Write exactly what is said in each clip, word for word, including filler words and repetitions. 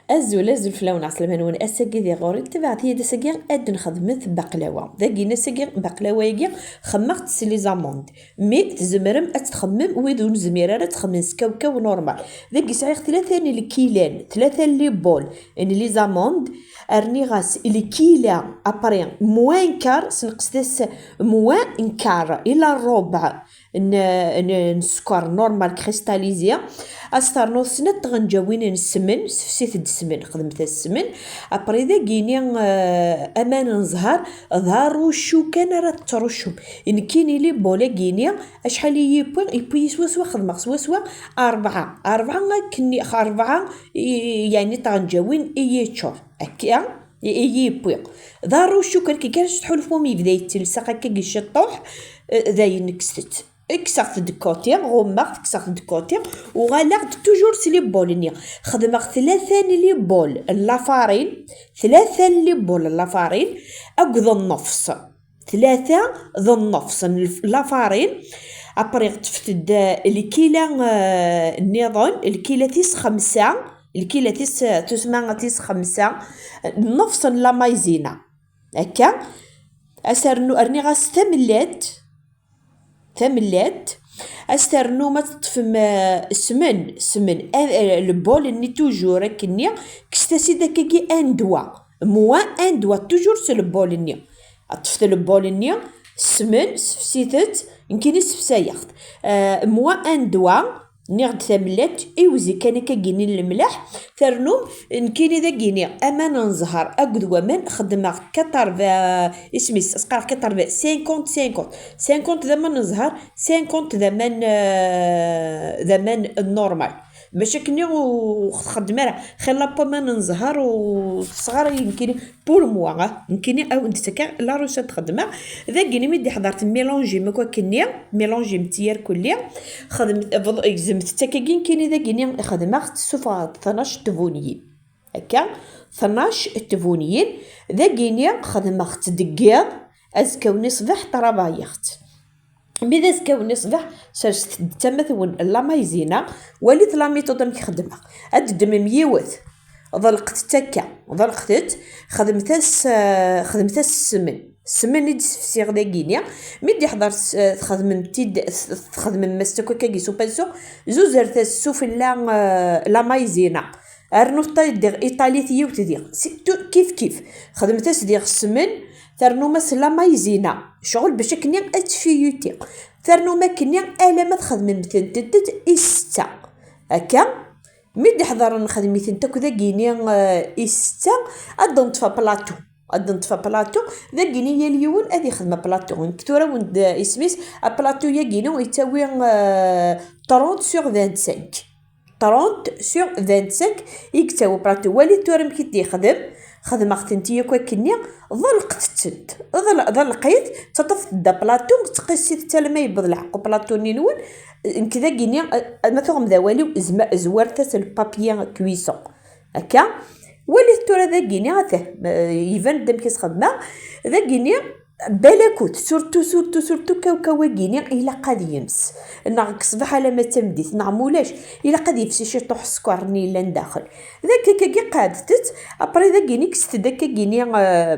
Azul, azul fell-awen, ɛeslama-nwen. Ass-agi di ɣur-i, tabaɛt-iyi-d ass-agi ad nxedmet baqlawa. Dagi, ass-agi, baqlawa-agi xemmeɣ-tt s les amandes. Mais tzemrem ad txemmem wid ur nezmir ara ad txemmem s kawkaw normal. Dagi sɛiɣ tlata n lkilan, tlata n les bols n les amandes, rniɣ-as lkila, après moins quart, senqset-as moins quart ila rrubeɛ n, n, n sskeṛ normal cristallisé. Ad s-ternuḍ snat tɣenǧawin n ssmen, sefsit-d ssmen, xedmet-as ssmen. Après dagini, eh, aman n zzher, d aruccu kan ara tettruccum. Nekkini les bols-agini, acḥal i yi-yewwi, yewwi-yi swaswa, xedmeɣ swaswa rebɛa, rebɛa akken, rebɛa, i, yeɛni tɣenǧawin i yi-yeččur. Akka i, i yi-yewwi. D aruccu kan, kikar s tḥulfum yebda yettelsa akka ciṭṭuḥ, eh, dayen kkset-t. Kkseɣ-t de côté, ɣummeɣ-t, kkseɣ-t de côté, uɣaleɣ-d toujours s les bols-nni. Xedmeɣ tlata n les bols n la farine, tlata n les bols n la farine, akked nnefs. Tlata d nnefs n lf-, la farine. Après ṭṭfet-d, eh, lkila, eh, nniḍen, lkila tis xemsa, lkila tis, eh, tusma tis xemsa, nnefs n la maïzena. Akka. Ad s-rnu-, rniɣ-as tamellalt, tamellalt. Ad s-ternum ad teṭṭfem, eh, ssmen, ssmen, eh, eh, le bol-nni toujours akkenni, kkset-as-id akkagi un doigt, moins un doigt, toujours s le bol-nni. Ṭṭfet le bol-nni, ssmen, sefsit-t, nekkini sefsayeɣ-t. Eh, moins un doigt, nniɣ-d tamellalt, iwzi kan akkagini n lemleḥ, ternum, nekkini dagini, aman n zzher akked waman, xedmeɣ quatre-vingts, isem-is, as-qqareɣ quatre-vingts, cinquante, cinquante, cinquante d aman n zzher, cinquante d aman, eh, d aman normal. Bac akken ur txeddem ara, xilla n waman n zzher ur tesɣar nekkini, pour moi, ah, nekkini awen-d-ttakkaɣ la recette xedmeɣ. Dagini mi d-iḥḍer temmilunjim akk akkenni, temmilunjim-tt irkelli, xedmet, bḍ-, gzmet-tt akkagi nekkini dagini xedmeɣ-tt, ssufɣeɣ-d tnac tbunyin. Akka, tnac tbunyin, dagini xedmeɣ-tt deg yiḍ, azekka-nni ṣṣbeḥ ṭrabayeɣ-tt. Mi d azekka-nni ṣṣbeḥ, serset-d tama-twen la maïzena, walit la méthode amek xedmeɣ. Ad d-ddmem yiwet, ḍelqet-tt akka, ḍelqet-tt, xedmet-as, eh, xedmet-as ssmen. Ssmen i d-sefsiɣ dagini. Mi d-iḥḍer s-, eh, txedmem-t-id, txedmem-as-tt akk akkagi s upansu, zuzret-as sufella, eh, la maïzena. Rnut ta-, diɣ iṭalit yiwet diɣ. Si-, tu-, kif kif. Xedmet-as diɣ ssmen, ternum-as la maïzena. Ccɣel bac akkenni ad tfiyuti. Ternum akkenni alamma txedmem-tent-id i ssetta. Akka, mi d-iḥḍer nxedm-itent akk dagini, eh, i ssetta, ad d-neṭṭef aplaṭu. Ad d-neṭṭef aplaṭu, dagini yal yiwen ad ixdem aplaṭu. Nekk tura wen-d, eh, isem-is, aplaṭu-yagini yettawi, eh, trente sur vingt-cinq. Trente sur vingt-cinq i yettawi plateau. Walit tura amek i t-yexdem. Xedmeɣ-tent yakk akkenni, ḍelqet-tent. Ḍel-, ḍelqit, ttaṭṭafet-d plateau, ttqissit-tt alamma yewweḍ lḥeqq plateau-nni-nwen. Nekk dagini, eh, ma tuɣem d awal-iw, zma-, zwart-as le papier cuisson. Akka, walit tura dagini, atah, eh, iban-d amek i s-xedmeɣ. Dagini, balakut, surtout, surtout, surtout, kawkaw-agini ilaq ad yems. Neɣ deg ṣṣbeḥ alamma d tameddit, neɣ mulac, ilaq ad yefsi ciṭuḥ sskeṛ-nni yellan daxel. D akkagi, qeɛdet-tt, après dagini, kkset-d akkagini, eh,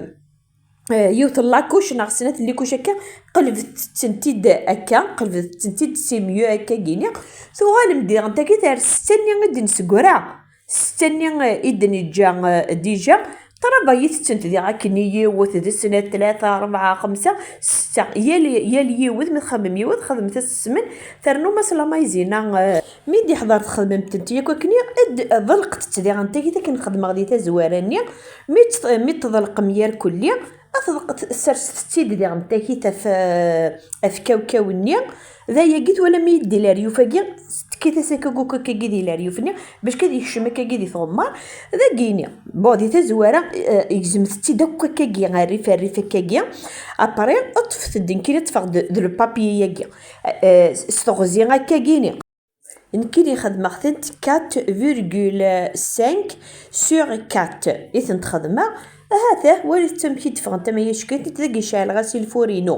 eh, yiwet n lakuc neɣ snat n likuc akka, qelbet-tent-id akka, qelbet-tent-id c'est mieux akkagini. Tuɣalem diɣen tagi ar ssetta-nni i d-nesgura. Ssetta-nni, eh, i d-neǧǧa, eh, déjà, ṭrabayit-tent diɣ akken i yiwet, d snat, tlata, rebɛa, xemsa, setta. Yal, yal yiwet, mi txemmem yiwet, xedmet-as ssmen, ternum-as la maïzena, eh, mi d-iḥḍer txedmem-tent yakk akken, ad d-, ḍelqet-tt diɣen tagi, akken xedmeɣ di tazwara-nni. Mi tt-, mi tḍelqem yarkelli, ad tḍelqet-, serset-tt-id diɣen takit ɣef, ɣef kawkaw-nni. D ayagi twalam-iyi-d di leryuf-agi, tekkit-as akka akk akkagi di leryuf-nni, bac kad yekcem akkagi di tɣemmar. Dagini, bon, di tazwara, eh, gezmet-tt-id akk akkagi, rrif, rrif akkagi. Après, ṭṭfet-d nekkini, ṭṭfeɣ-d d le papier-yagi. Eh, s teɣzi akkagini. Nekkini xedmeɣ-tent quatre virgule cinq sur quatre i tent-xedmeɣ. Ahat, ah, walit amek i d-ffɣent, ama yackent dagi, ceɛleɣ-as i lfur-inu.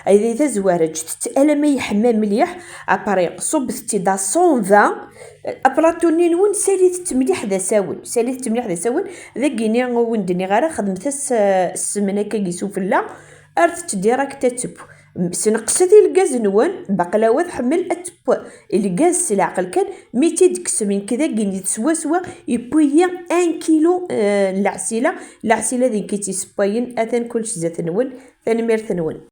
Ay tazwara, ǧǧet-tt alamma yeḥma mliḥ, après ṣubbet-tt-id à cent vingt. Aplaṭu-nni-nwen, salit-t mliḥ d asawen, salit-t mliḥ d asawen. Dagini ur wen-d-nniɣ ara, xedmet-as, eh, ssem akkagi s ufella, rret-t direct ad teww. Sneqset i lgaz-nwen, baqlawa tḥemmel ad teww lgaz s leɛqel kan, mi tt-id-tekksem, nekk dagini swaswa, yewwi-yi un kilo, eh, n leɛsila, leɛsila d nekk i tt-issewwayen, atan kullec zdat-nwen, tanemmirt-nwen.